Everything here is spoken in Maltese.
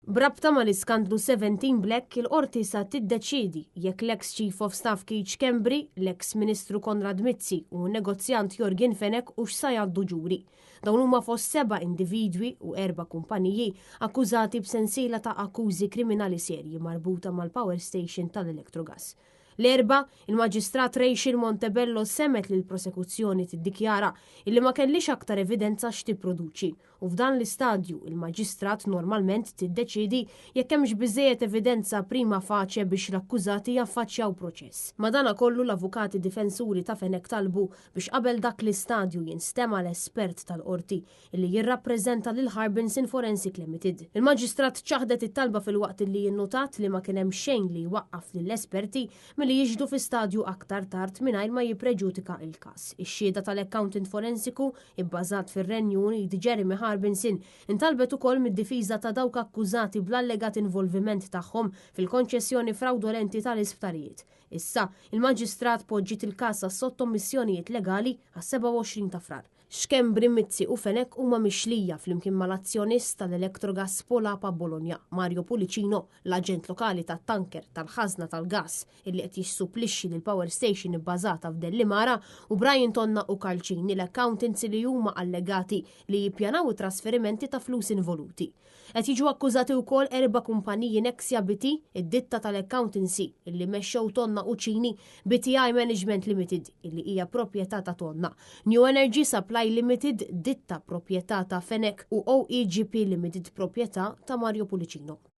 B'rabta mal-iskandlu 17 Black, il-Qorti sa tiddeċiedi jekk l-eks Chief of Staff Keith Schembri, l-eks Ministru Konrad Mizzi u n-negozjant Yorgen Fenech hux sa jgħaddu ġuri. Dawn huma fost seba' individwi u erba' kumpaniji akkużati b'sensiela ta' akkużi kriminali serji marbuta mal-power station tal-Electrogas. L-Erbgħa, il-Maġistrat Rachel Montebello semgħet lill-prosekuzzjoni tiddikjara illi ma kellhiex aktar evidenza x'tipproduċi u f'dan l-istadju il-Maġistrat normalment tiddeċiedi jekk hemmx biżżejjed evidenza prima facie biex l-akkużati jaffaċċjaw proċess. Madanakollu l-avukati difensuri ta' Fenech talbu biex qabel dak l-istadju jinstema' l-espert tal-Qorti illi jirrappreżenta lil Harbinson Forensic Limited. Il-Maġistrat ċaħdet it-talba filwaqt illi innutat li ma kien hemm xejn li jwaqqaf lill-esperti milli jixhdu fi stadju aktar tard mingħajr ma jippreġudika il-każ. Ix-xhieda tal-accountant forensiku ibbażat fir-Renju Unit Jeremy Harbinson, intalbet ukoll mid-difiża ta' dawk akkużati bl-allegat involviment tagħhom fil-konċessjoni frawdolenti tal-isptarijiet. Issa, il-Maġistrat poġġiet il-każ għas-sottomissjonijiet legali għas-27 ta' Frar. Schembri, Mizzi u Fenech huma mixlija flimkien mal-azzjonist tal-Electrogas Polapa Bologna, Mario Pullicino, l-aġent lokali tat-tanker tal-ħażna tal-gass illi qed jissupplixxi lill-power station ibbażata f'Dellimara u Brian Tonna u Karl Cini l-accountants li huma allegati li jippjanaw it-trasferimenti ta' flus involuti. Qed jiġu akkużati wkoll erba' kumpaniji Nexia BT, id-ditta tal-accountancy illi mexxew Tonna u Cini, BTI Management Limited illi hija proprjetà ta' Tonna, New Energy Supply Limited, ditta proprjetà ta' Fenech u OEGP Limited proprjetà ta' Mario Pullicino.